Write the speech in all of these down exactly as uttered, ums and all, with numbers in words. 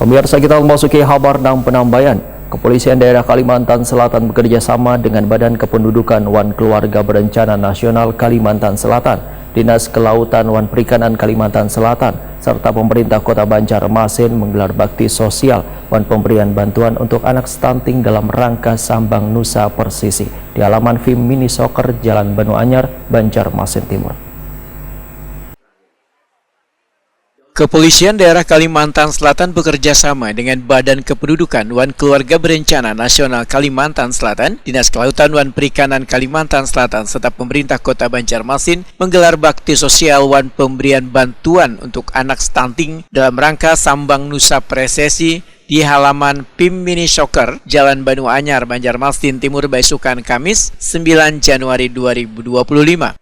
Pemirsa, kita memasuki habar nang penambayan. Kepolisian Daerah Kalimantan Selatan bekerja sama dengan Badan Kependudukan wan Keluarga Berencana Nasional Kalimantan Selatan, Dinas Kelautan wan Perikanan Kalimantan Selatan, serta pemerintah Kota Banjarmasin menggelar bakti sosial wan pemberian bantuan untuk anak stunting dalam rangka Sambang Nusa Persisi di halaman Vim Mini Soccer, Jalan Banu Anyar, Banjarmasin Timur. Kepolisian Daerah Kalimantan Selatan bekerja sama dengan Badan Kependudukan wan Keluarga Berencana Nasional Kalimantan Selatan, Dinas Kelautan wan Perikanan Kalimantan Selatan, serta pemerintah Kota Banjarmasin menggelar bakti sosial wan pemberian bantuan untuk anak stunting dalam rangka Sambang Nusa Persisi di halaman Vim Mini Soccer, Jalan Banu Anyar, Banjarmasin Timur, baisukan Kamis, sembilan Januari dua ribu dua puluh lima.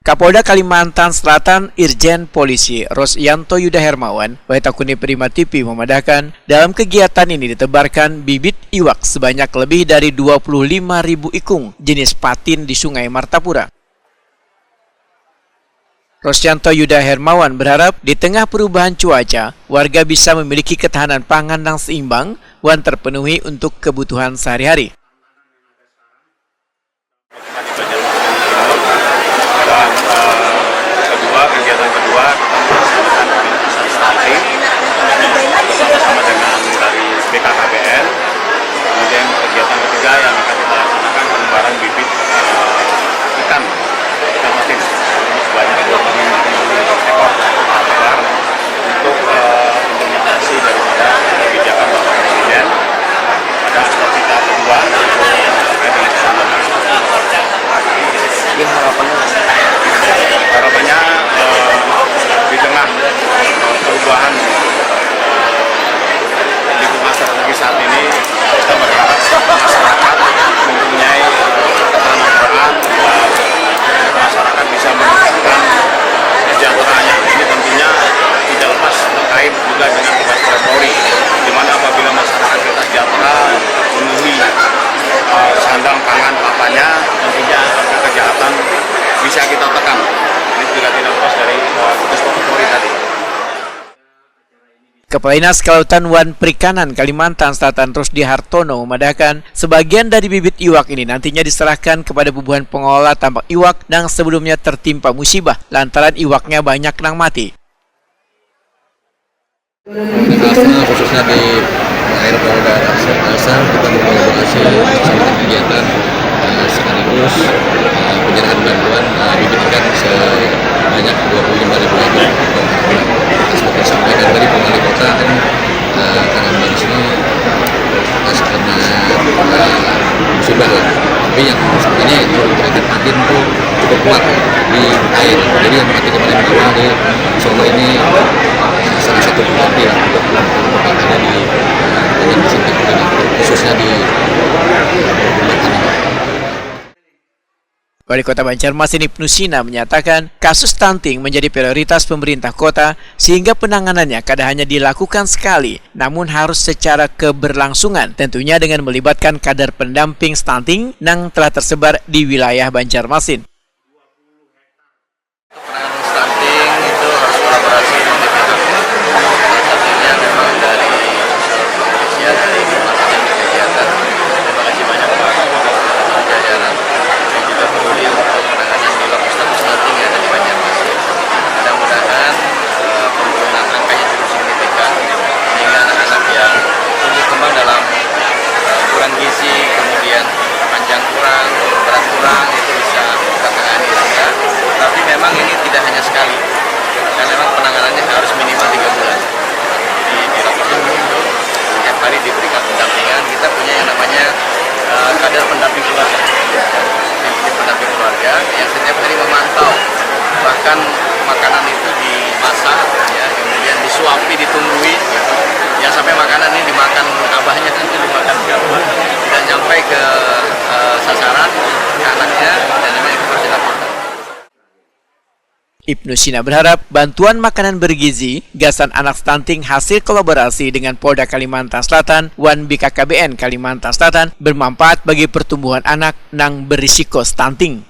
Kapolda Kalimantan Selatan, Irjen Polisi Rosyanto Yuda Hermawan, wahitakuni Prima T V, memadahkan, dalam kegiatan ini ditebarkan bibit iwak sebanyak lebih dari dua puluh lima ribu ikung jenis patin di Sungai Martapura. Rosyanto Yuda Hermawan berharap di tengah perubahan cuaca, warga bisa memiliki ketahanan pangan yang seimbang wan terpenuhi untuk kebutuhan sehari-hari. Dan eh, kedua, kegiatan kedua, kita melaksanakan pementasan stunting bersama-sama dengan dari B K K B N. Kemudian, kegiatan ketiga yang akan kita laksanakan, pelebaran bibit eh, ikan, ikan patin sebanyak dua puluh lima ribu ekor, kita lebar untuk eh, implementasi daripada kebijakan Bapak Presiden pada aspek kita kedua terkait dengan keselamatan. Mungkin harapannya, harapannya eh, di tengah perubahan lingkungan strategis saat ini, kita berharap masyarakat mempunyai ketahanan pangan, masyarakat bisa meningkatkan kesejahteraannya. Ini tentunya tidak lepas terkait juga dengan tugas Polri, di mana apabila masyarakat kita sejahtera, penuhi eh, sandang pangan papannya, tentunya angka kejahatan bisa kita tekan. Ini juga tidak lepas dari eh, tugas Polri tadi. Kepala Dinas Kelautan wan Perikanan Kalimantan Selatan, Rusdi Hartono, memadahkan, sebagian dari bibit iwak ini nantinya diserahkan kepada bubuhan pengelola tambak iwak nang sebelumnya tertimpa musibah lantaran iwaknya banyak nang mati. Khususnya di air Polda Kalsel, kita berkolaborasi melaksanakan kegiatan eh, sekaligus eh, penyerahan bantuan eh, bibit ikan sebanyak dua puluh lima ribu ekor. Seperti disampaikan tadi, Pak Wali Kota kan eh, karena di sini pas kena eh, musibah lah. Tapi yang sepertinya itu mereka patin tuh cukup kuat di air. Jadi yang mati kemarin di awal di Solo ini eh, salah satu pengganti lah untuk ada di eh, khususnya di Wali Kota Banjarmasin Ibnu Sina menyatakan kasus stunting menjadi prioritas pemerintah kota sehingga penanganannya kada hanya dilakukan sekali namun harus secara keberlangsungan, tentunya dengan melibatkan kader pendamping stunting yang telah tersebar di wilayah Banjarmasin. Penanganan stunting itu harus kolaborasi dengan pihak. Salah satunya memang dari kepolisian, dari kepolisian kegiatan. Terima kasih banyak Pak jajaran yang juga peduli untuk penanganan di lokal stunting yang ada di Banjarmasin. Mudah-mudahan eh, penurunan angkanya cukup signifikan sehingga anak-anak yang tumbuh kembang dalam eh, kurang gizi, kemudian panjang kurang, berat kurang itu bisa kita tangani segera. Tapi memang ini tidak hanya sekali, karena memang penanganannya harus minimal tiga bulan. Di, di lapangan itu setiap hari diberikan pendampingan. Kita punya yang namanya eh, kader pendamping keluarga, tim pendamping keluarga yang setiap hari memantau, bahkan makanan itu dimasak, ya, kemudian disuapi, ditunggui, gitu. Jangan sampai makanan ini dimakan abahnya, nanti dimakan kabut dan sampai ke eh, sasaran ke anaknya, dan ini harus dilaporkan. Ibnu Sina berharap bantuan makanan bergizi gasan anak stunting hasil kolaborasi dengan Polda Kalimantan Selatan wan B K K B N Kalimantan Selatan bermanfaat bagi pertumbuhan anak nang berisiko stunting.